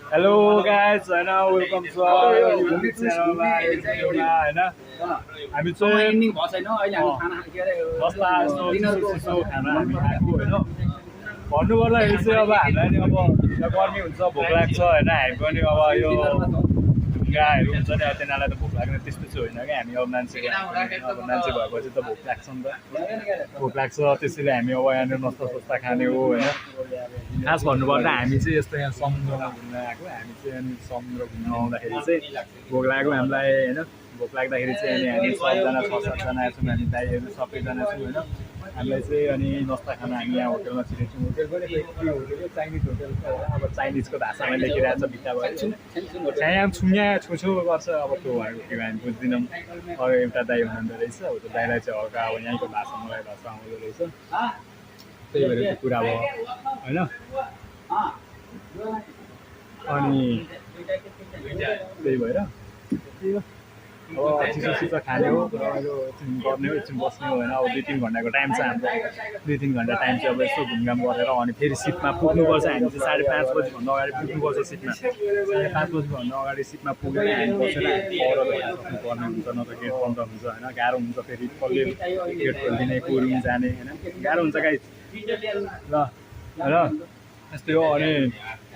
Hello guys, and welcome to our YouTube channel. होइन हामी चाहिँ एन्डिङ भएको छैन अहिले हामी खाना के अरे जस्ता चिसो खाना हामी खाएको होइन भन्नुपर्दाखेरि चाहिँ अब हामीलाई नि अब गर्मी हुन्छ भोक लाग्छ होइन हामी पनि अब यो गाईहरू हुन्छ नि अब तिनीहरूलाई त भोक लाग्ने त्यस्तो चाहिँ होइन क्या हामी अब मान्छे भएपछि त भोक लाग्छ नि त भोक लाग्छ त्यसैले हामी अब यहाँनिर नस्ता सस्ता खाने हो होइन खास भन्नुपर्दा हामी चाहिँ यस्तो यहाँ समुद्रमा घुम्न आएको हामी चाहिँ यहाँनिर समुद्र घुम्न आउँदाखेरि चाहिँ भोक लाग्यो हामीलाई होइन भोक लाग्दाखेरि चाहिँ अनि हामी सबजना 6-7जना छौँ हामी दाइहरू सबैजना छौँ होइन हामीलाई चाहिँ अनि नास्ता खाना हामी यहाँ होटलमा छिरेको छौँ होटल पनि के होटल चाइनिज होटल अब चाइनिजको भाषामा लेखिरहेको छ भित्ताबाट यहाँ छुङ्या छुछु गर्छ अब त्यो भएको के हामी बुझ्दैनौँ अब एउटा दाइ हुनुहुँदो रहेछ हो त्यो दाइलाई चाहिँ हल्का अब यहीँको भाषा मलाई भाषा आउँदो रहेछ त्यही भएर त्यो कुरा भयो होइन अनि त्यही भएर अब चिसो खाने हो रमाइलो एकछिन गर्ने हो एकछिन बस्ने हो होइन अब 2-3 घन्टाको टाइम छ हाम्रो 2-3 घन्टा टाइम चाहिँ अब यसो घुमघाम गरेर अनि फेरि सिटमा पुग्नुपर्छ हामी चाहिँ 5:30 बजीभन्दा अगाडि पुग्नुपर्छ सिटमा 5:30 बजीभन्दा अगाडि सिटमा पुगेर हामी बसेर पर सक्नुपर्ने हुन्छ न त गेट बन्द हुन्छ होइन गाह्रो हुन्छ फेरि कसले गेट खोलिदिने को रुम जाने होइन गाह्रो हुन्छ गाइस ल होइन यस्तै हो अनि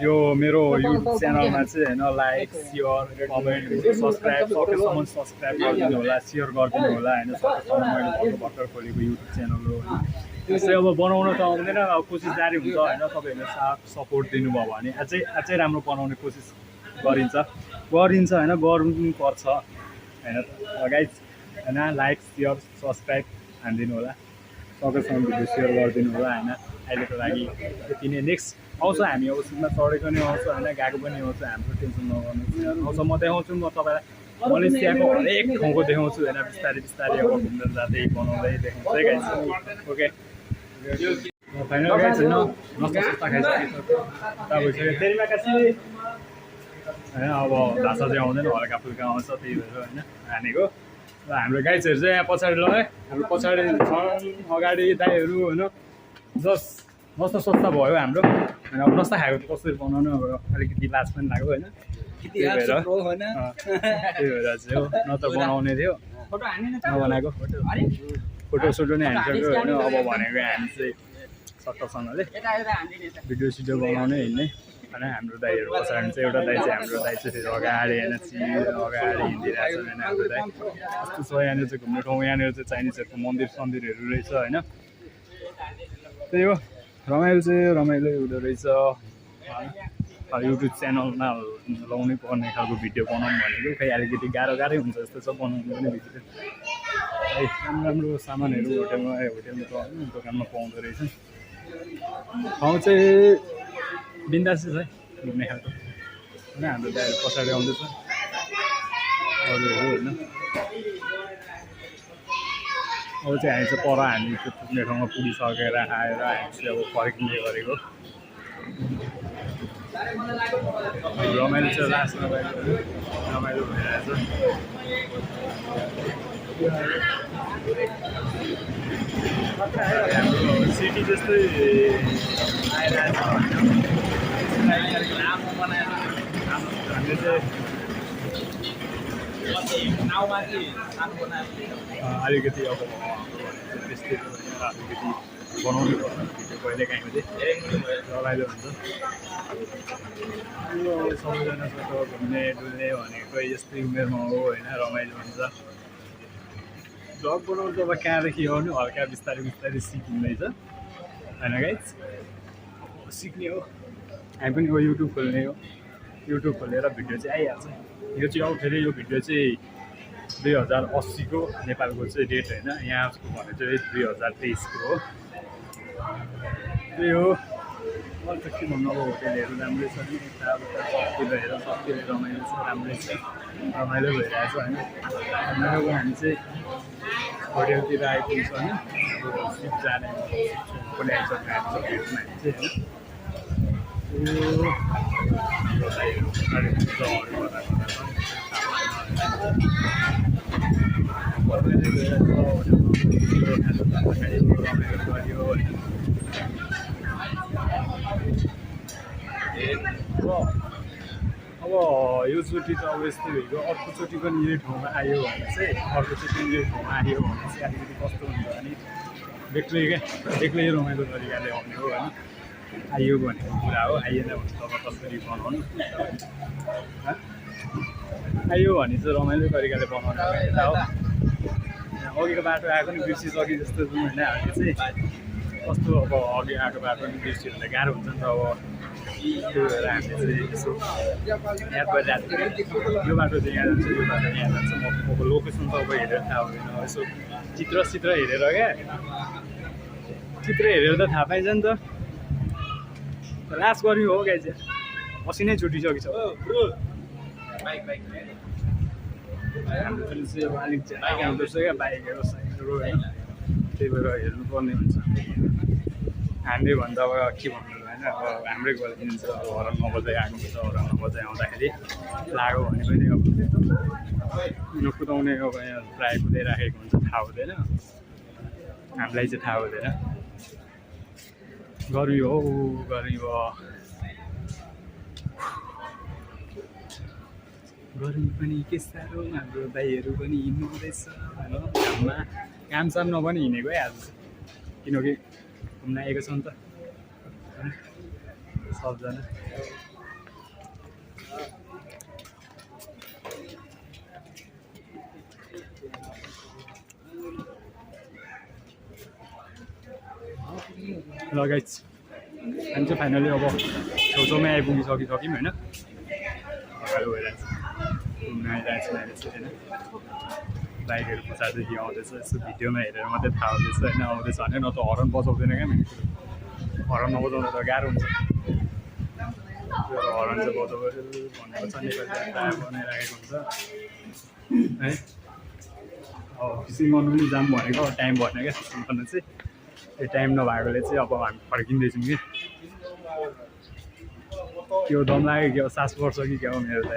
यो मेरो युट्युब च्यानलमा चाहिँ होइन लाइक सेयर कमेन्ट सब्सक्राइब सकेसम्म सब्सक्राइब गरिदिनु होला सेयर गरिदिनु होला होइन सकेसम्म मैले भर्खर खोलेको युट्युब च्यानल हो होइन त्यसै अब बनाउन त आउँदैन अब कोसिस जारी हुन्छ होइन तपाईँहरूले साथ सपोर्ट दिनुभयो भने अझै राम्रो बनाउने कोसिस गरिन्छ होइन गर्नुपर्छ होइन गाइज होइन लाइक सेयर सब्सक्राइब हानिदिनु होला सकेसम्म भिडियो सेयर गरिदिनु होला होइन अहिलेको लागि त्यति नै नेक्स्ट आउँछ हामी अब सिटमा चढेको नै आउँछ होइन गएको पनि आउँछ हाम्रो टेन्सन नगर्नु आउँछ म देखाउँछु म तपाईँलाई मलेसियाको हरेक ठाउँको देखाउँछु होइन बिस्तारै अब घुम्न जाँदै बनाउँदै देखाउँछु है गाइस ओके फाइनल गाइस होइन नस्ता सस्ता खाइसकेको होइन अब भाषा चाहिँ आउँदैन हल्का फुल्का आउँछ त्यही भएर होइन हानेको र हाम्रो गाइजहरू चाहिँ यहाँ पछाडि ल है हाम्रो पछाडि छन् अगाडि दाइहरू होइन जस नस्ता सस्ता भयो हाम्रो होइन अब नस्ता खाएको त कसरी बनाउनु अब अलिकति लाज पनि लाग्यो होइन त्यही भएर चाहिँ हो न त बनाउने थियो नबनाएको फोटोसोटो नै हानिसक्यो होइन अब भनेको हामी चाहिँ सट्टसँगले भिडियो बनाउने हिँड्ने होइन हाम्रो दाइहरू पछाडि चाहिँ एउटा दाइ चाहिँ हाम्रो दाइ चाहिँ फेरि अगाडि होइन अगाडि हिँडिरहेको छ होइन हाम्रो दाइ कस्तो छ यहाँनिर चाहिँ घुम्ने ठाउँ यहाँनिर चाहिँ चाइनिजहरूको मन्दिरहरू रहेछ होइन त्यही हो रमाइलो हुँदो रहेछ युट्युब च्यानलमा लाउनै पर्ने खालको भिडियो बनाउनु भनेको खै अलिकति गाह्रै हुन्छ जस्तो छ बनाउनु पनि भिडियो है राम्रो सामानहरू होटेलमा त दोकानमा पाउँदो रहेछ ठाउँ चाहिँ बिन्दास छ है घुम्ने खालको होइन हाम्रो दाइहरू पछाडि आउँदैछ अरूहरू होइन अब चाहिँ हामी चाहिँ पर हामी त्यो पुग्ने ठाउँमा पुगिसकेर आएर हामी चाहिँ अब फर्किने गरेको रमाइलो चाहिँ लास्टमा रमाइलो भइरहेछ हाम्रो सिटी जस्तै आइरहेछ होइन लामो बनाएर हामीले चाहिँ अलिकति अब त्यस्तै अलिकति बनाउनु पर्छ भिडियो कहिलेकाहीँ चाहिँ रमाइलो हुन्छ सबैजनासँग घुम्ने डुल्ने भनेको यस्तै उमेरमा हो होइन रमाइलो हुन्छ भ्लग बनाउनु त अब कहाँदेखि हो नि हल्का बिस्तारै सिकिँदैछ होइन गाइज सिक्ने हो हामी पनि अब युट्युब खोल्ने हो युट्युब खोलेर भिडियो चाहिँ आइहाल्छ यो चाहिँ अब फेरि यो भिडियो चाहिँ 2080 को नेपालको चाहिँ डेट होइन यहाँको भने चाहिँ 2023 को हो त्यही हो अरू त के भन्नु अब होटेलहरू राम्रै छ नि यताउता सबतिर रमाइलो छ राम्रै छ रमाइलो भइरहेछ होइन हामी चाहिँ होटेलतिर आइपुग्छ होइन सिप जाने पनि आइसक्नु हामी चाहिँ अब योचोटि त अब यस्तै भइगयो अर्कोचोटि पनि यही ठाउँमा आयो भने चाहिँ अर्कोचोटि यही ठाउँमा आयो भने चाहिँ अलिकति कस्तो हुन्छ भने बेग्लै रमाइलो तरिकाले आउने हो होइन आइयो भनेको कुरा हो आइएन भने त अब कसरी बनाउनु आइयो भने चाहिँ रमाइलो तरिकाले बनाउनु यता हो अघिको बाटो आएको नि बिर्सिसके जस्तो पनि होइन हामीले चाहिँ कस्तो अब अघि आएको बाटो पनि बिर्सियो भने गाह्रो हुन्छ नि त अब त्यो भएर हामीले चाहिँ यसो याद गरिरहेको यो बाटो चाहिँ यहाँ जान्छ यो बाटो यहाँ जान्छ मको लोकेसन त अब हेरेर थाहा हुँदैन यसो चित्र हेरेर क्या चित्र हेरेर त थाहा पाइन्छ नि त लास्ट गर्मी हो क्या चाहिँ पसिनै छुटिसकेछ हाम्रो चाहिँ अब अलिक चाहिँ आउँदैछ क्या बाइकहरू साइकलहरू होइन त्यही भएर हेर्नुपर्ने हुन्छ हामीले भन्दा अब के भन्नु होइन अब हाम्रै गल्ती हुन्छ अब हरन नबजाइ आएको हुन्छ हरन नबजाइ आउँदाखेरि लाग्यो भने पनि अब कुदाउने अब यहाँ प्रायः कुदाइराखेको हुन्छ थाहा हुँदैन हामीलाई चाहिँ थाहा हुँदैन गर्मी हो गर्मी भयो गर्मी पनि के साह्रो हाम्रो दाइहरू पनि हिँड्नु हुँदैछ होइन घाममा कामसाम नभनी हिँडेको है आज किनकि घुम्न आएको छ नि त सबजना ल गाइज हामी चाहिँ फाइनली अब छेउछाउमै आइपुगिसक्यौँ होइन अगाडि भइरहेको छ घुम्न आइरहेको छु अहिले चाहिँ होइन बाइकहरू पछाडिदेखि आउँदैछ यसो भिडियोमा हेरेर मात्रै थाहा हुँदैछ होइन आउँदैछ भने न त हरन बजाउँदैन क्या मेरो हरन नबजाउँदा त गाह्रो हुन्छ हरन चाहिँ बजाउनु भनेको छ नेपाली प्रायः बनाइराखेको हुन्छ है अब फिसिङ गर्नु पनि जाम भनेको टाइम भएन क्या फिसिङ गर्नु चाहिँ त्यो टाइम नभएकोले चाहिँ अब हामी फर्किँदैछौँ कि के हो दम लाग्यो क्या सास पर्छ कि क्या हो मेरो त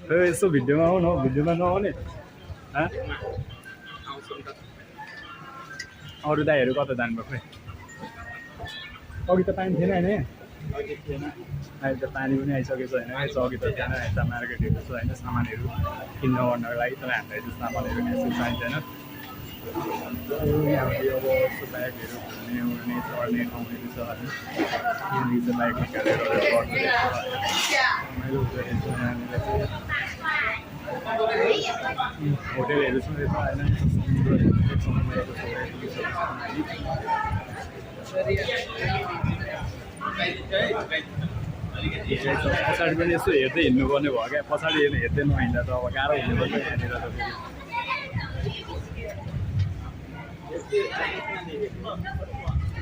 खै यसो भिडियोमा आऊ न भिडियोमा नआउने अरू दाइहरू कता जानुभयो खै अघि त पानी थिएन होइन अहिले त पानी पनि आइसकेको छ होइन अघि त थिएन यता मार्केटहरू छ होइन सामानहरू किन्न गर्नको लागि तर हामीलाई त्यो सामानहरू यस्तो चाहिँदैन हामीले अब यस्तो बाइकहरू घुम्ने उड्ने चढ्ने ठाउँहरू छ होइन यहाँनिर चाहिँ बाइक निकालेर रमाइलो हुँदो रहेछ यहाँनिर चाहिँ होटेलहरू छ यता होइन पछाडि पनि यसो हेर्दै हिँड्नुपर्ने भयो क्या पछाडि हेर्दै नहिँड्दा त अब गाह्रो हुनुपर्छ यहाँनिर त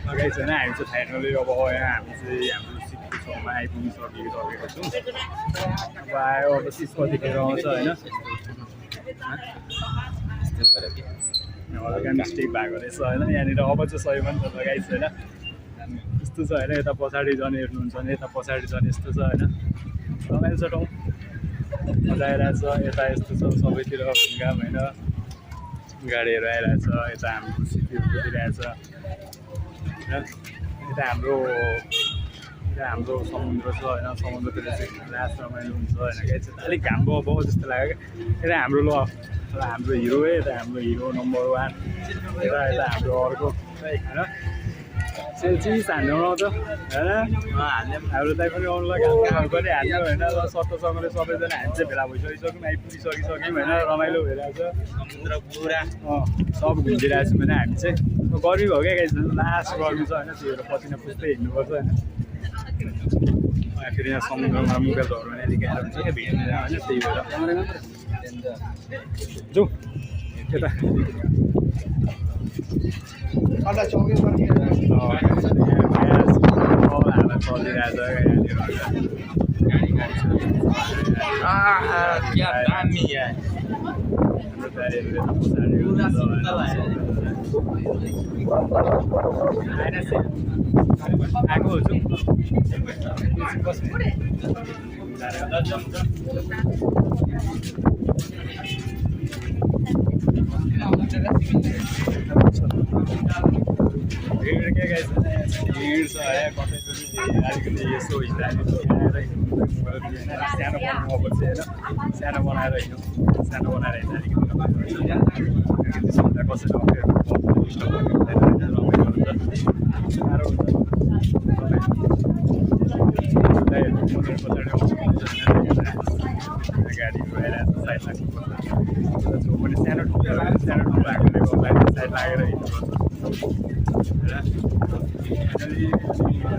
गाइस होइन हामी चाहिँ फाइनली अब यहाँ हामी चाहिँ हाम्रो सिटको छेउमा आइपुगिसकेको छौँ अब आयो अब चिज कतिखेर आउँछ होइन हल्का मिस्टेक भएको रहेछ होइन यहाँनिर अब चाहिँ सही पनि त गाइस होइन यस्तो छ होइन यता पछाडि जाने हेर्नुहुन्छ भने यता पछाडि जाने यस्तो छ होइन रमाइलो छ ठाउँ मजा आइरहेछ यता यस्तो छ सबैतिर घुमघाम होइन गाडीहरू आइरहेछ यता हाम्रो सिटीहरू कुदिरहेछ यता हाम्रो समुद्र छ होइन समुद्रतिर चाहिँ लास्ट रमाइलो हुन्छ होइन चाहिँ अलिक घाम भयो जस्तो लाग्यो क्या यता हाम्रो हाम्रो हिरो है यता हाम्रो हिरो नम्बर 1 यता हाम्रो अर्को होइन सेल्फी हान्नु आउँछ होइन हाम्रो दाइ पनि आउनुलाई घाम पनि हान्नु होइन र सट्टोसँगले सबैजना हामी चाहिँ भेला भइसकिसक्यौँ आइपुगिसकिसक्यौँ होइन रमाइलो भइरहेको छ समुद्र पुरा सब घुमिरहेको छौँ होइन हामी चाहिँ गर्मी भयो क्या गाइस लास्ट गर्मी छ होइन त्यही भएर पसिना पुस्दै हिँड्नुपर्छ होइन फेरि यहाँ समुद्रमा मुगा झर्नु भने अलिक गाह्रो हुन्छ क्या भिड्दैन होइन त्यही भएर जाउँ यता आएको हुन्छु भिड के गाइस भिड छ है कतैचोटि अलिकति यसो हिँड्दाखेरि सानो बनाउनुपर्छ होइन सानो बनाएर हिँड्नु सानो बनाएर हिँड्दा अलिकति समुद्र कसरी अप्ठ्यारो रमाइलो हुन्छ साह्रो हुन्छ पछाडि गाडी गएर साइड लाग्नुपर्छ छेउ पनि सानो ठुलो हालेकोले गर्दाखेरि साइड लागेर हिँड्नुपर्छ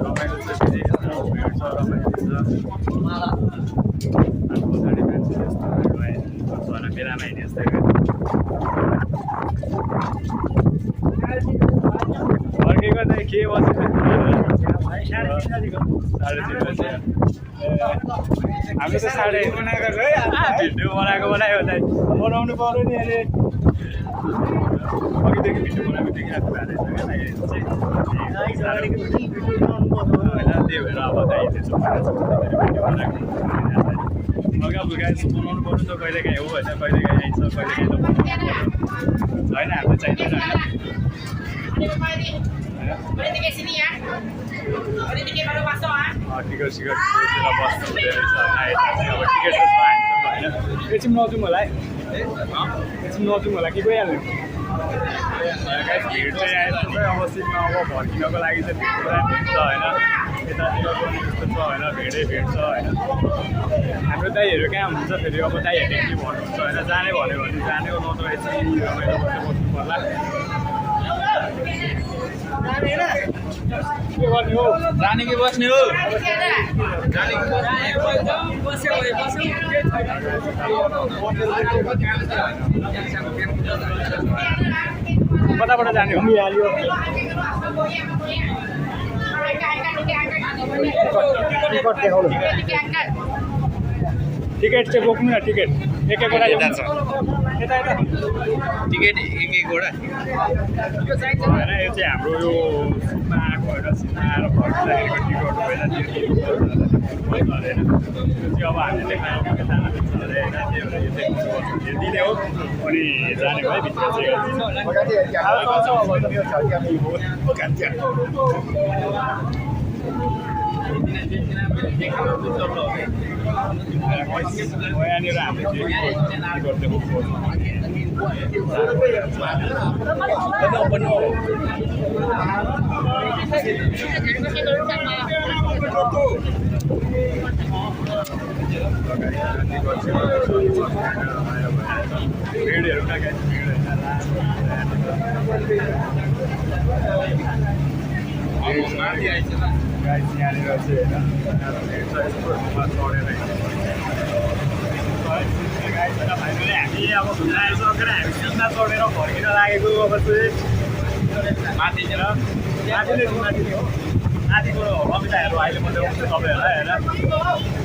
रमाइलो छ फेरि भेट छ रमाइलो छ पछाडि मान्छे यस्तो गर्छ होला बेलामा हिँड्ने जस्तै फर्केको चाहिँ के बसेको हामी त साढे भिडियो बनाएको बनायो चाहिँ बनाउनु पऱ्यो नि अहिले अघिदेखि भिडियो बनाएको देखिरहेको भएको होइन त्यही भएर अब चाहिँ त्यसो भिडियो बनाएको हल्का फुल्का यसो बनाउनु पर्छ त कहिलेकाहीँ हो होइन कहिलेकाहीँ आइन्छ कहिलेकाहीँ त बनाउनु पर्छ होइन हाम्रो चाहिँदैन टिकट सिकट बस्नु हुँदो रहेछ होइन अब टिकट त छ होइन एकछिन नजाउँ होला है एकछिन नजाउँ होला कि गइहाल्नु भिड चाहिँ आएपछि अब सिटमा अब फर्किनको लागि चाहिँ भिड पुरा भिड छ होइन यतातिर पनि यस्तो छ होइन भिडै भिड छ होइन हाम्रो दाइहरू कहाँ हुन्छ फेरि अब दाइहरूले के भन्नुहुन्छ होइन जाने भन्यो भने जाने हो नत्र एकछिन रमाइलो गरेर बस्नु पर्ला के गर्ने हो जाने कि बस्ने हो कताबाट जाने हो टिकट चाहिँ बोक्नु न टिकट एक एकवटा यता छ यता यता टिकट एक एकवटा होइन यो चाहिँ हाम्रो यो सिटमा आएको होइन सिटमा आएर फर्किँदाखेरिको टिकट पहिला त्यो होइन यो चाहिँ अब हामीले खाना जान दिन्छ अरे होइन त्यही भएर यो चाहिँ दिने हो अनि जाने भयो भित्र यहाँनिर हामीले भिडहरू कहाँ गाइस यहाँनिर चाहिँ होइन हामीले हामी अब घुम्न आइसकेर हामी सिटमा चढेर फर्किन लागेको अब चाहिँ माथितिर माथिले माथि हो माथिको कविताहरू अहिले मात्रै आउँछ तपाईँहरूलाई होइन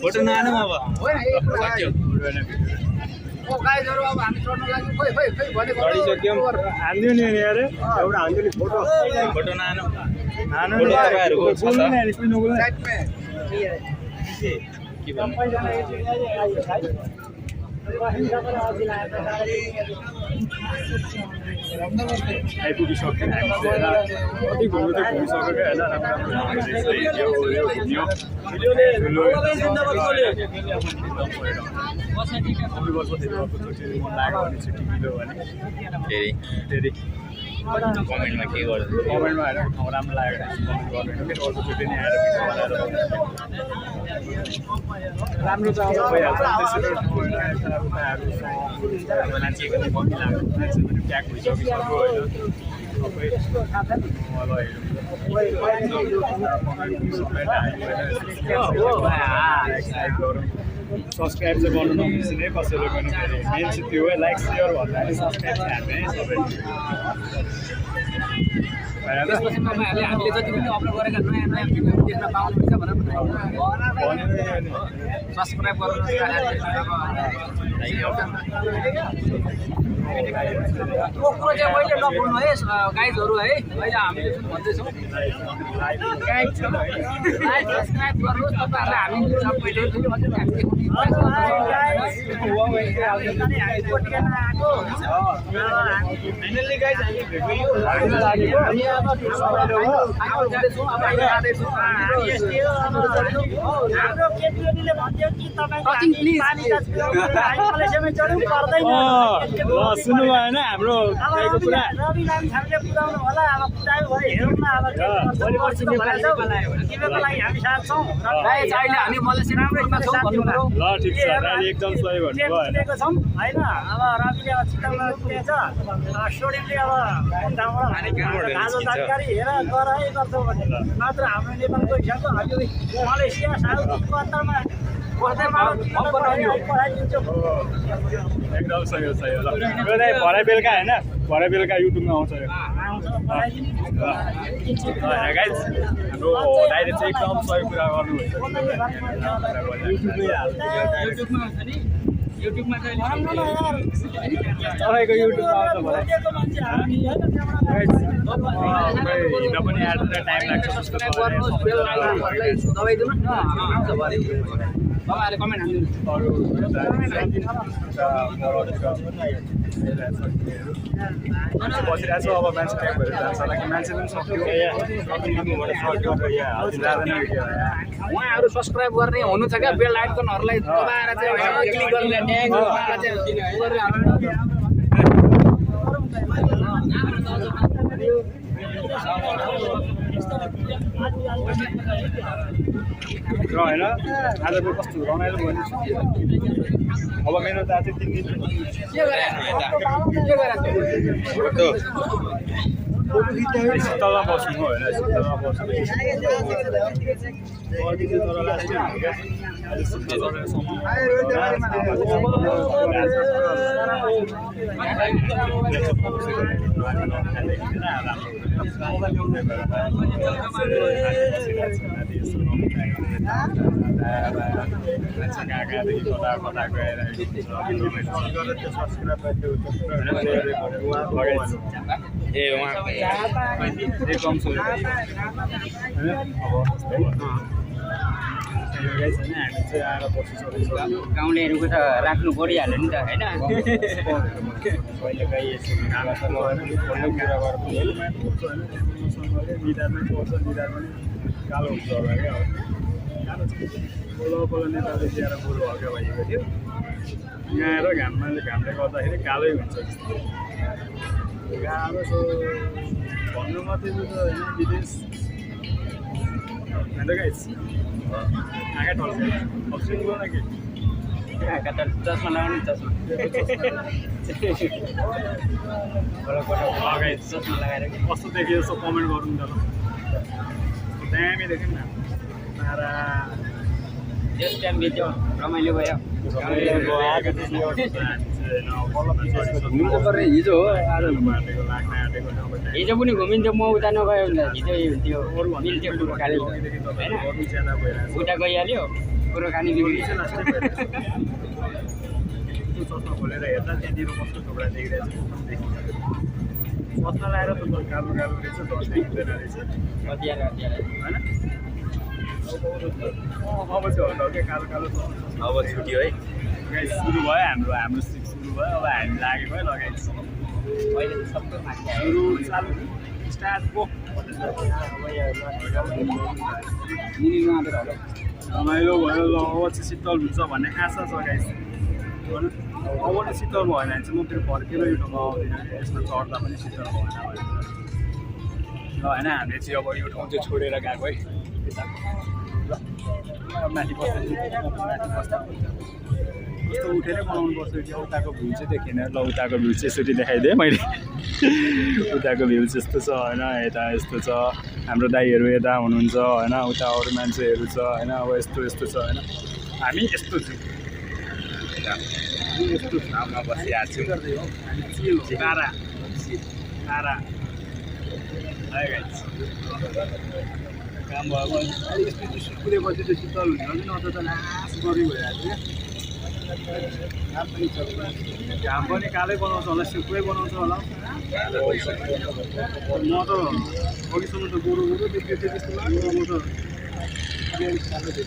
फोटो नआनौँ अब हान्दियो नि अरे एउटा हान्दियो नि फोटो फोटो नआनौँ आइपुगिसक्यो कति घुम्नु चाहिँ घुमिसक्यो होइन कमेन्टमा के गर्छ कमेन्टमा हेरेर ठाउँ राम्रो लागेको कमेन्ट गर्दैन फेरि अर्कोचोटि नै आएर राम्रो चाहिँ अब भइहाल्छ त्यसरी मान्छे पनि कम्ती लाग्छ मान्छे पनि प्याक भइसकिसक्यो होइन सब्सक्राइब चाहिँ गर्नु नबिर्सिने कसैले पनि फेरि मेन चाहिँ त्यो हो लाइक सेयर भन्दा पनि सब्सक्राइब चाहिँ हाल्ने सबैले त्यसपछि तपाईँहरूले हामीले जति पनि अपलोड गरेका नयाँ नयाँ भिडियोहरू देख्न पाउनुहुन्छ भनेर सब्सक्राइब गर्नुहोस्। यो कुरो चाहिँ मैले नभुल्नु है गाइजहरू है, अहिले हामीले जुन भन्दैछौँ गाइज लाइक सब्सक्राइब गर्नुहोस्। तपाईँहरूलाई हामी सबैले सुन्नु भएन हाम्रो पुरा अहिले हामी मलेसियामा छौँ भन्नुभयो। ल ठिक छ, एकदम सही भन्नुभयो होइन। छौँ होइन। अब रविले अब चित्तमा पुगेछ, सोडिमले अब ताजो जानकारी हेर गर है गर्छौँ भने मात्र हाम्रो नेपालको हिसाबको हामी मलेसिया साउथ कतारमा एकदम सही हो, सही हो। ल भरे बेलुका होइन, भरे बेलुका युट्युबमा आउँछ यो। गाइज हाम्रो दाइले चाहिँ एकदम सही कुरा गर्नुभएको युट्युबमा चाहिँ तपाईँको युट्युबमा आउँछ भने हिँड्न पनि एड टाइम लाग्छ जस्तो दबाइदिनु न तपाईँहरूले कमेन्ट हाल्नु। बसिरहेको छु, अब मान्छे ट्याग भएर जान्छ होला कि मान्छे पनि सक्यो। उहाँहरू सब्सक्राइब गर्ने हुनु छ क्या, बेल आइकनहरूलाई दबाएर चाहिँ क्लिक गर्ने ट्याग र होइन आजको कस्तो रमाइलो भयो। अब मेरो त चाहिँ 3 दिन शीतलमा बस्नु होइन, शीतलमा बस्नु गाउँलेहरूको त राख्नु परिहाल्यो नि त होइन। कालो हुन्छ होला क्या, पल्लो नेपालले ल्याएर बुढो हल्का भइएको थियो। यहाँ आएर घामले गर्दाखेरि कालै हुन्छ जस्तो गाह्रो छ भन्नु मात्रै त होइन। विदेश अन्त गाइस आँखा टल्छ अप्सन गर्न के चस्मा लगाउने चस्मा चस्मा लगाएर कस्तो देखियो जस्तो कमेन्ट गर्नु त ल। दामी देख्यो नि तारा त्यस टाइम बित्यो, रमाइलो भयो। हिजो हो हिजो पनि घुमिन्छ, म उता नगयो भने हिजो त्यो मिल्थ्यो कुरो खाने होइन, उता गइहाल्यो कुरो खाने चस्मा खोलेर हेर्दा त्यहाँनिर कस्तो टुक्रा देखिरहेको छ। चस्मा लगाएर त कालो कालो रहेछ, झन् देखिँदैन रहेछ होइन। अब चाहिँ होला क्या कालो कालो अब छुट्यो है। गाइस सुरु भयो हाम्रो सिक सुरु भयो। अब हामी लागेको है लगाइस अहिले सबै माथि सुरु चालु स्टार्ट गो। रमाइलो भयो। ल अब चाहिँ शीतल हुन्छ भन्ने आशा छ गाइस होइन। अब चाहिँ शीतल भएन भने चाहिँ म फेरि फर्केर युट्युबमा आउँदिनँ, यसमा चढ्दा पनि शीतल भएन ल होइन। हामीले चाहिँ अब यो ठाउँ चाहिँ छोडेर गएको है माथि बस्दा कस्तो उठेरै बनाउनु पर्छ कि उताको भ्यू चाहिँ देखेन। ल उताको भ्यू चाहिँ यसरी देखाइदिएँ मैले। उताको भ्यू चाहिँ यस्तो छ होइन, यता यस्तो छ, हाम्रो दाइहरू यता हुनुहुन्छ होइन, उता अरू मान्छेहरू छ होइन। अब यस्तो यस्तो छ होइन, हामी यस्तो छौँ, हामी यस्तो ठाउँमा बसिरहेको छौँ। तारा तारा काम भएको अहिले यस्तो सुत्कुलेपछि त शीतल हुन्छ कि न त नास गरी भइरहेको थियो घाम पनि कालै बनाउँछ होला सिक्कुलै बनाउँछ होला म त अघिसम्म त गोरु गोरु देख्दै थिएँ त्यस्तो लाग्यो अब त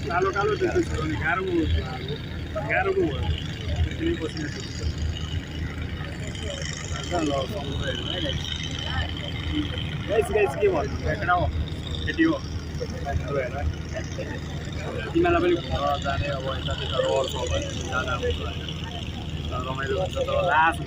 कालो कालो देख्दैछ अनि गाह्रो पो भयो त्यसरी पसिना ल समुद्र हेर्नु है गाइस के भन्नु केटा हो केटी हो हेर तिमीलाई पनि घुम्न जाने अब यता त्यता रहर छ भने जाँदा हुन्छ होइन रमाइलो हुन्छ तर लास्ट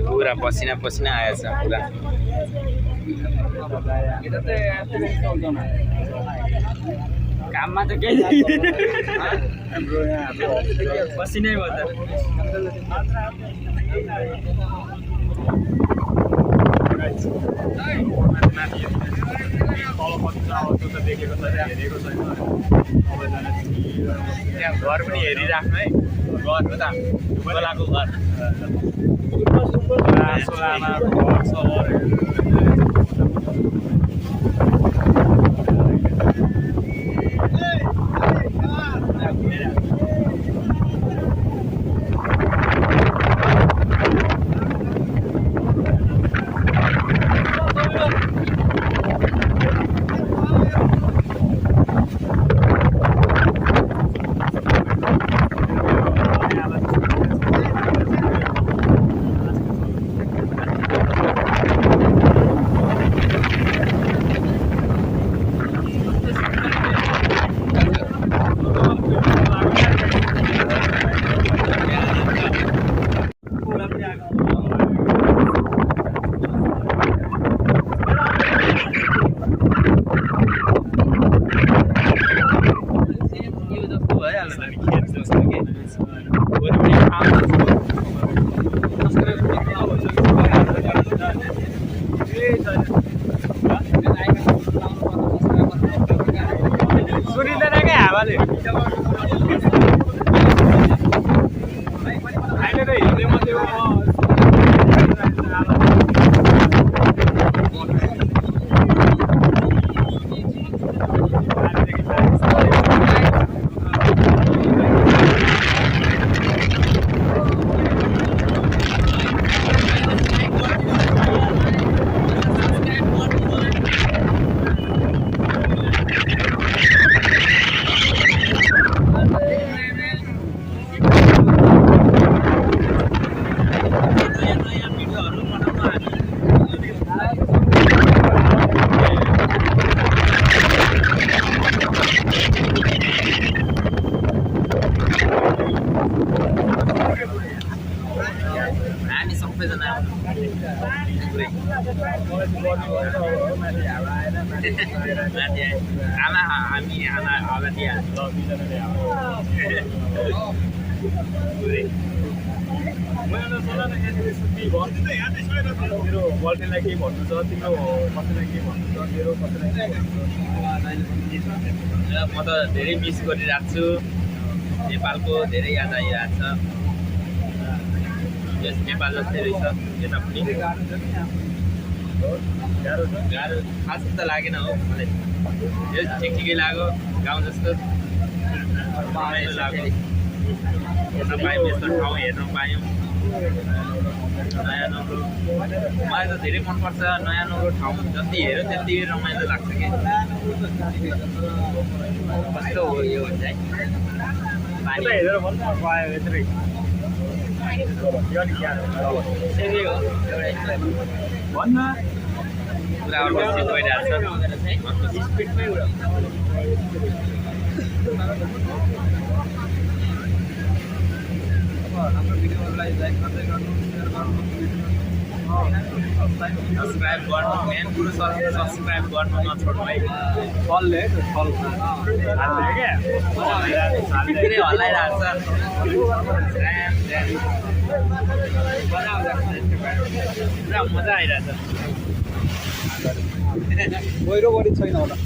पूरा पसिना पसिना आएछ पूरा काममा त केही हाम्रो यहाँ पसिनै भयो त तलपट्टि छ अब त्यो त देखेको छैन हेरेको छैन त्यहाँ घर पनि हेरिराख्नु है घर हो त खोलाको घर सोलामा घर सहर आमा हामी आमा होला दिइहाल्छ मेरो बर्डीलाई केही भन्नु छ तिम्रो कसैलाई केही भन्नु छ मेरो कसैलाई केही भन्नु म त धेरै मिस गरिरहेको छु नेपालको धेरै याद आइरहेको छ यस नेपाल जस्तै रहेछ यता पनि गाह्रो छ गाह्रो खास त लागेन हो मलाई यो ठिकै लाग्यो गाउँ जस्तो रमाइलो लाग्यो हेर्न पायौँ यस्तो ठाउँ हेर्न पायौँ नयाँ नौलो मलाई त धेरै मनपर्छ नयाँ नौलो ठाउँ जति हेऱ्यो त्यति रमाइलो लाग्छ कि कस्तो हो यो हुन्छ है पानी हेरेर भन्नु पायो यत्रै त्यसै हो एउटा भन्न पुरा अर्को गइरहेको छ स्पिडमै हाम्रो भिडियोहरूलाई लाइक गर्दै गर्नु सेयर गर्नु सब्सक्राइब गर्नु मेन कुरो सब्सक्राइब गर्नु नछोड्नु है फलले फल हाल्ने क्या फेरि हल्लाइरहेको छ पुरा मजा आइरहेछ गहिरो बढी छैन होला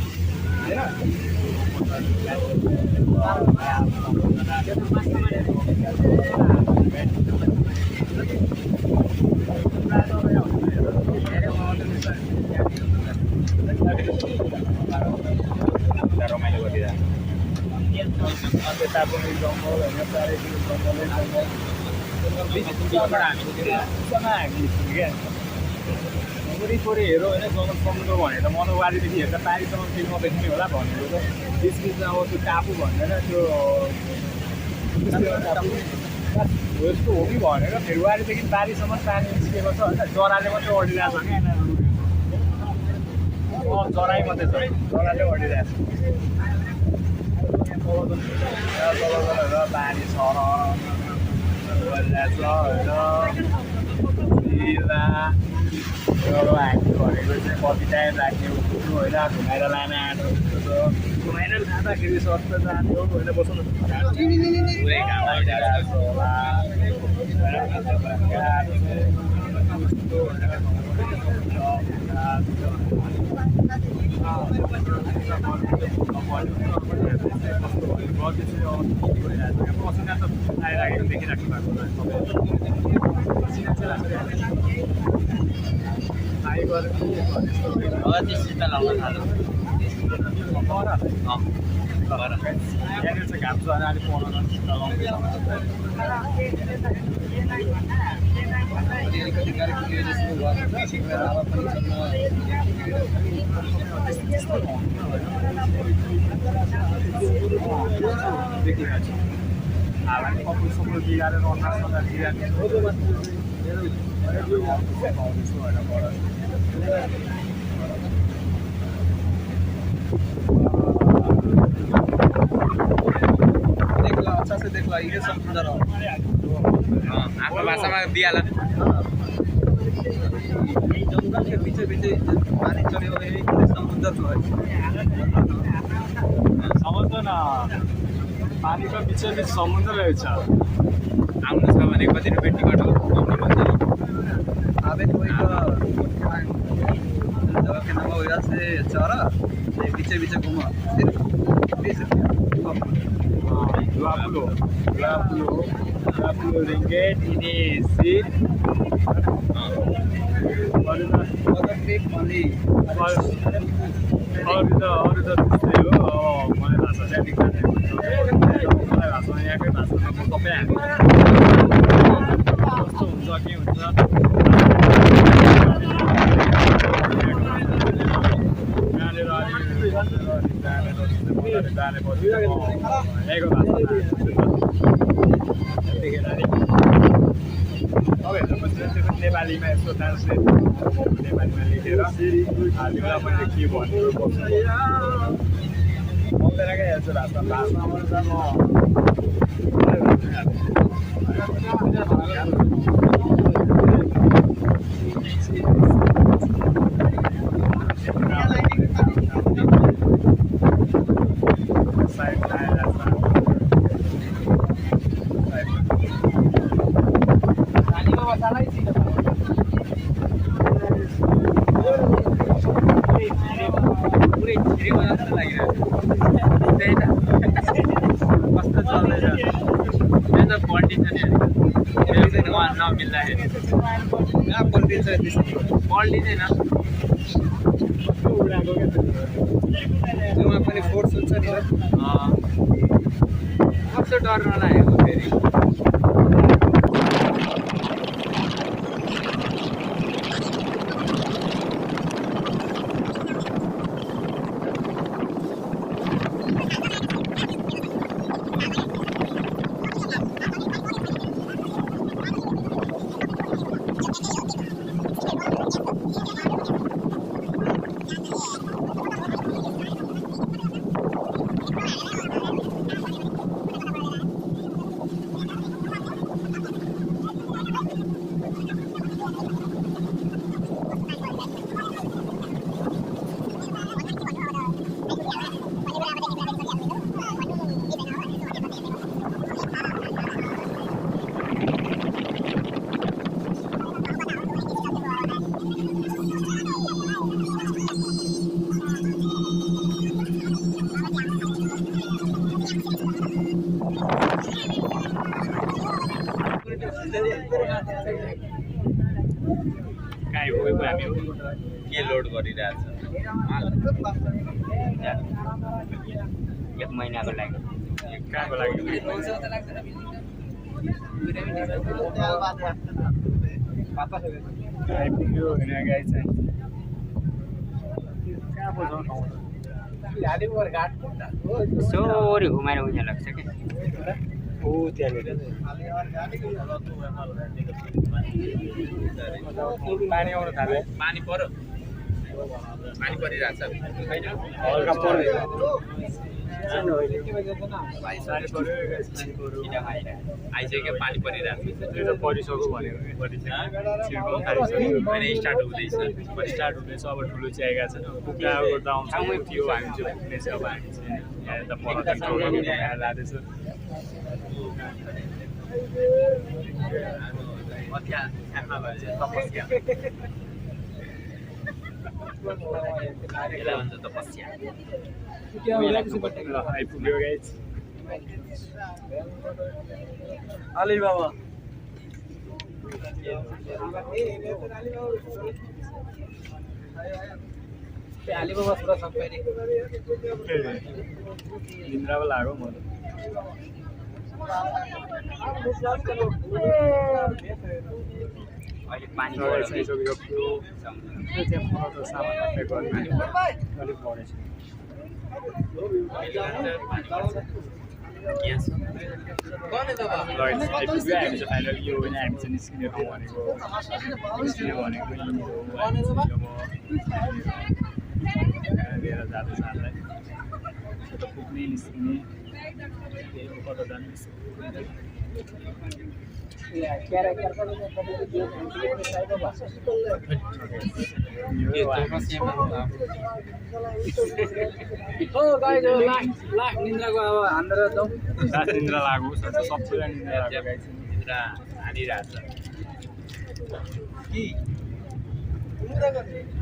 रमाइलो गरिरहेको त्यता पनि जङ्गल होइन चारैतिर जङ्गलै जङ्गल हामी क्या वरिपरि हेरौँ होइन जङ्गल समुद्र भनेर मनोवारीदेखि हेर्दा पारीसम्म फिल्ममा देख्ने होला भनेको त बिच बिचमा अब त्यो टापु भन्दैन त्यो हो यस्तो हो कि भनेर फेब्रुअरीदेखि पारीसम्म पानी निस्किएको छ होइन जराले मात्रै अडिरहेको छ क्या जराई मात्रै छ जराले अडिरहेको छ पानी सर गरिरहेको छ होइन हामी भनेको चाहिँ कति टाइम राख्ने उठ्नु होइन घुमाएर लाने आँटो घुमाएर लाँदाखेरि सस्तो जाने हो होइन बस्नु पुरै घाम आइरहेको पसिना त आइराखेको देखिराख्नु भएको शीतल लाउन थाल्यो यहाँनिर चाहिँ घाम छ भने अलिक पढ्न अलिकति कार्यक्रम जस्तो देखिरहेको छ हावाले कपुल सपुल बिगारेर अन्डा सन्डा बिगारेको देखला अच्छा से देखला ये समुद्र आफ्नो भाषामा दियाला जंगल के पीछे पीछे पानी चढ्यो यही समुद्र छ समुद्र न पानीको बिचमा समुद्र रहेछ आउनु छ भने कति रुपियाँ टिकट हो आधे कोई का जगह के नाम हो यहाँ से चारा पीछे पीछे घूमा सिर्फ 20 रुपया Dua ringgit ini seat. अरू त त्यस्तै हो मलाई भाषा चाहिँ अलिक मलाई भाषा यहाँकै भाषामा म सबै हामी कस्तो हुन्छ के हुन्छ यहाँनिर जानेपछि यहीँको भाषा देखेर तपाईँहरू त्यो नेपालीमा यसो ट्रान्सलेट नेपालीमा लेखेर हालिदिउँला मैले के भनेको बस्नु आउँदैन क्या यस्तो भाषा पल्टिँदैन त्योमा पनि फोर्स हुन्छ नि कस्तो डर नलागेको फेरि कहाँ आइपुगेको हामी हो के लोड गरिरहेछ 1 महिनाको लागि कहाँको लागि आइपुग्यो होइन गाई चाहिँ कहाँ पो छ ठाउँ सोरी घुमाएर उयो लाग्छ कि हो त्यहाँनिर पानी आउन थाल्यो पानी पर्यो पानी परिरहेछ हल्का पर्यो आइसक्यो पानी परिरहेछ त्यो त परिसक्यो भनेको छिर्को अहिले स्टार्ट हुँदैछ स्टार्ट हुँदैछ अब ठुलो चाहिँ आएका छन् कुखुरा गर्दा आउँछ थियो हामी चाहिँ पुग्ने चाहिँ अब हामी चाहिँ यहाँ त पर घुमाएर लाँदैछ तपस्या यसलाई भन्छ तपस्या आइपुग्यो गाइज अलिबाबा अलिबाबा पुरा सबै निन्द्रा पो लाग्यो म अहिले पानी आइसकेको थियो त्यहाँ पर त सामान प्याक गर्ने अलिक बढेछ आइपुग्यो हामी चाहिँ फाइनल यो होइन हामी चाहिँ निस्किने ठाउँ भनेको निस्किने भनेको यहीँ हो लिएर जाँदैछ हामीलाई त पुग्ने निस्किने कता जाने लास्ट निन्द्राको अब हान्देर जाउँ लास्ट निन्द्रा लाग्यो सबैलाई निन्द्रा लाग्यो गाई चाहिँ निद्रा हानिरहेछ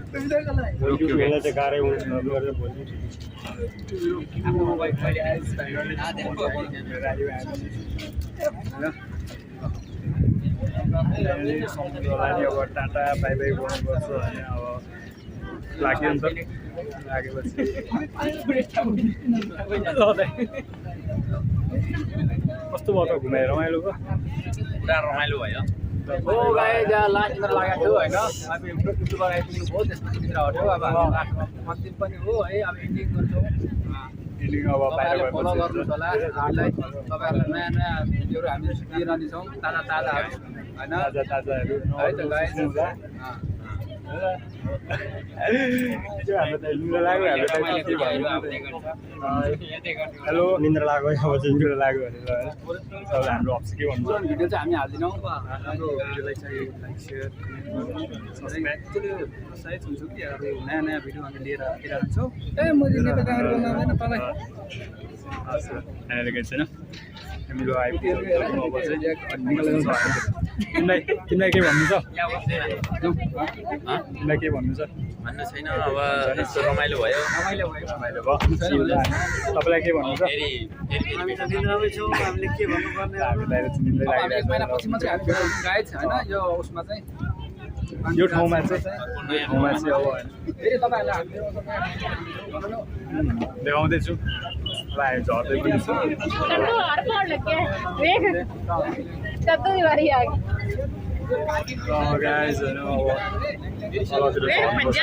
बेला चाहिँ गाह्रै हुन्छ नगरेर भोलि समुद्रलाई अब टाटा बाई बाई गर्नुपर्छ होइन अब लाग्यो नि त लागेपछि कस्तो भयो त घुमाएर रमाइलो भयो पुरा रमाइलो भयो हो गाई जहाँ लास्ट निन्द्रा लागेको थियो होइन अब युट्युबबाट आइपुग्नु भयो त्यसपछि निन्द्रा हट्यो अब हामी लास्टमा अन्तिम पनि हो है अब एन्डिङ गर्छौँ एन्डिङ अब बाहिर फलो गर्नुहोस् होला हामीलाई तपाईँहरूलाई नयाँ नयाँ भिडियोहरू हामीले दिइरहनेछौँ ताजा ताजाहरू होइन ताजा ताजाहरू है त गाई हेलो निन्द्रा लाग्यो अब चाहिँ निन्द्रा लाग्यो भनेर होइन तपाईँलाई हाम्रो अप्स के भन्नु भिडियो चाहिँ हामी हालिदिनौँ हाम्रो भिडियोलाई चाहिँ लाइक सेयर उत्साहित हुन्छु कि अब नयाँ नयाँ भिडियो हामी लिएर आइरहन्छौँ ए मैले नेपाली गाडी बोल्न आउँदैन तपाईँ यहाँनिर केही छैन मेरो आइपुग्यो अब चाहिँ तिमीलाई के भन्नु छ तिमीलाई के भन्नु छ भन्नु छैन अब यस्तो रमाइलो भयो रमाइलो भयो तपाईँलाई के भन्नु छ फेरि निन्द्रामै छौँ हामीले के भन्नुपर्ने हामी बाहिर चाहिँ निन्द्रै अब एक लागिरहेको महिनापछि मात्रै हामी गाइड होइन यो उसमा चाहिँ यो ठाउँमा चाहिँ अब फेरि तपाईँहरूलाई देखाउँदैछु अब हामी झर्दै पनि छौँ गाइज होइन अब तलतिर झर्नुपर्छ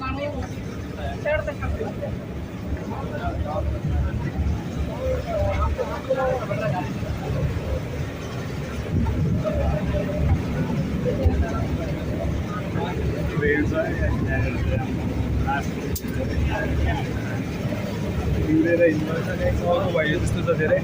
पानीमा हिँडेर हिँड्नु भयो जस्तो छ धेरै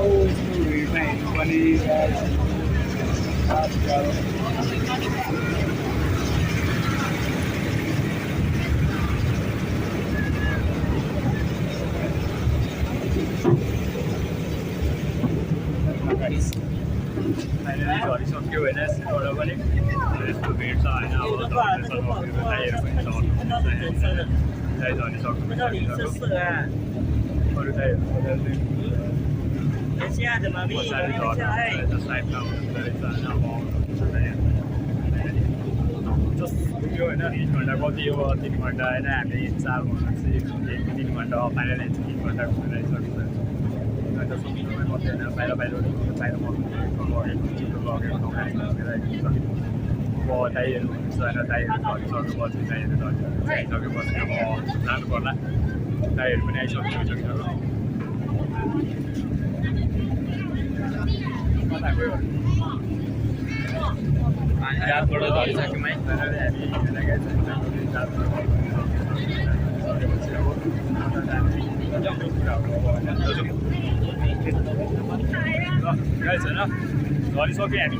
भिडमा हिँड्नु पनि छ होइन अब दाइहरू पनि झरिसक्नु अरू दाइहरू पछाडि साइडमा हुनुहुँदो रहेछ होइन अब जस्ट पुग्यो होइन 3 घन्टा कति हो 3 घन्टा होइन हामी 4 घन्टा चाहिँ 3 घन्टा फाइनली 3 घन्टा घुमेर आइसक्नु अन्त समुद्रमा कति होइन बाहिर लगेर अब दाइहरू हुन्छ होइन दाइहरू झरिसकेपछि दाइहरू झरिसकेपछि अब जानु पर्ला दाइहरू पनि आइसक्नु कता गयो जातबाट झरिसक्यौँ है छैन झरिसक्यो हामी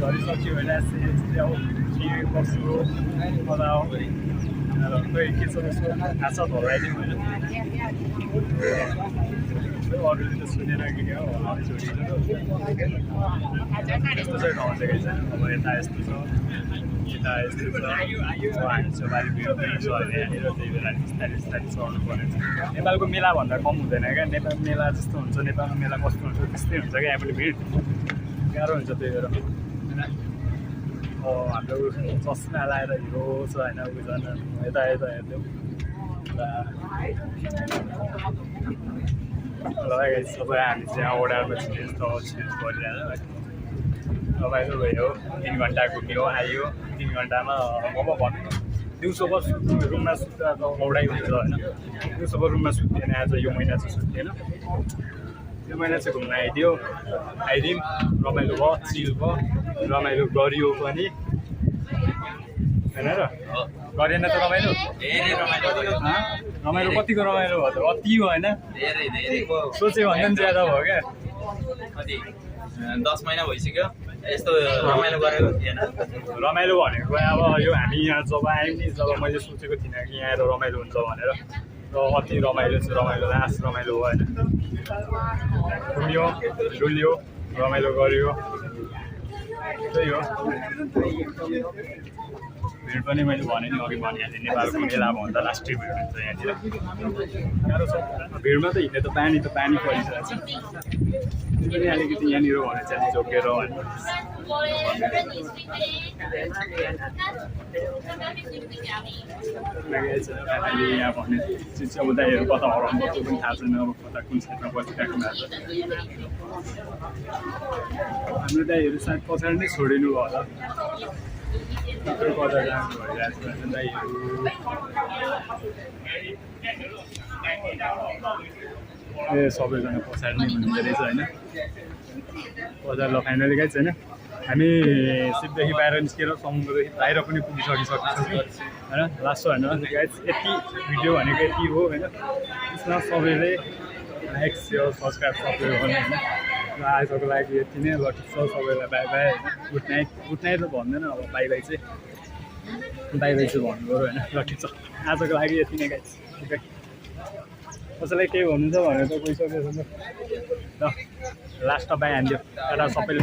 झरिसक्यो होइन अब के गर्छु कता हो खोइ के छ त्यसको थाहा छ धराइदिउँ होइन अरूले त सुनेर कि क्या हो हराउने छोडिन्छ त्यस्तो चाहिँ ठाउँ चाहिँ छैन अब यता यस्तो छ यता यस्तो छ हामी छेउबारी भिड पनि छ होइन यहाँनिर त्यही बेला बिस्तारै बिस्तारै चढ्नु परेको छ नेपालको मेलाभन्दा कम हुँदैन क्या नेपाल मेला जस्तो हुन्छ नेपालको मेला कस्तो हुन्छ त्यस्तै हुन्छ क्या यहाँ पनि भिड गाह्रो हुन्छ त्यही भएर होइन हाम्रो चस्मा लाएर हिरो छ होइन उयो झन् यता यता हेर्दैछौँ लगाइ सबै हामी चाहिँ ओडारमा चाहिँ यस्तो चेन्ज गरिरहेको है रमाइलो भयो 3 घन्टा घुम्यो आयो 3 घन्टामा म भन्नु दिउँसो रुममा सुत्दा त औडाइ हुन्छ होइन दिउँसो रुममा सुत्दिएन आज यो महिना चाहिँ सुत्दिएन यो महिना चाहिँ घुम्न आइदियो आइदिउँ रमाइलो भयो चिल भयो रमाइलो गरियो पनि होइन र गरेन त रमाइलो रमाइलो कतिको रमाइलो भयो त अति हो होइन सोच्यो भन्दा पनि ज्यादा भयो क्या 10 महिना भइसक्यो यस्तो रमाइलो गरेको थिएन रमाइलो भनेको अब यो हामी यहाँ जब आयौँ नि जब मैले सोचेको थिइनँ कि यहाँ रमाइलो हुन्छ भनेर र अति रमाइलो चाहिँ रमाइलो लास्ट रमाइलो हो होइन घुम्यो डुल्यो रमाइलो गर्यो त्यही हो भिड पनि मैले भने नि अघि भनिहालेँ नेपालको मेला भन्दा लास्टै भिड हुन्छ यहाँनिर गाह्रो छ भिडमा त हिँड्ने त पानी परिसकेको छ त्यो पनि अलिकति यहाँनिर भने चाहिँ अलिक झोकेर अहिले यहाँ भन्ने चिज चाहिँ अब दाइहरू कता हराउनु त्यो पनि थाहा छैन अब कता कुन साइडमा बसिरहेको भएको छ हाम्रो दाइहरू सायद पछाडि नै छोडिनु भयो होला कता जानु भइरहेको छ दाइहरू ए सबैजना पछाडि नै हुनुहुँदो रहेछ होइन बजार ल फाइनली गाइज होइन हामी सिपदेखि बाहिर निस्केर समुद्रदेखि बाहिर पनि पुगिसकिसक्छौँ होइन लास्ट होइन गाइज यति भिडियो भनेको यति हो होइन त्यसमा सबैले लाइक सेयर सब्सक्राइब सबै गर्नु होइन र आजको लागि यति नै ल ठिक छ सबैलाई बाई बाई होइन गुड नाइट त भन्दैन अब बाई बाई चाहिँ भन्नु पऱ्यो होइन ल ठिक छ आजको लागि यति नै गाइज ओके कसैलाई केही भन्नु छ भनेर त गइसकेको छ ल लास्टमा बाई हान्दियो एउटा सबैले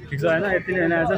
ठिक छ होइन यति नै होइन आज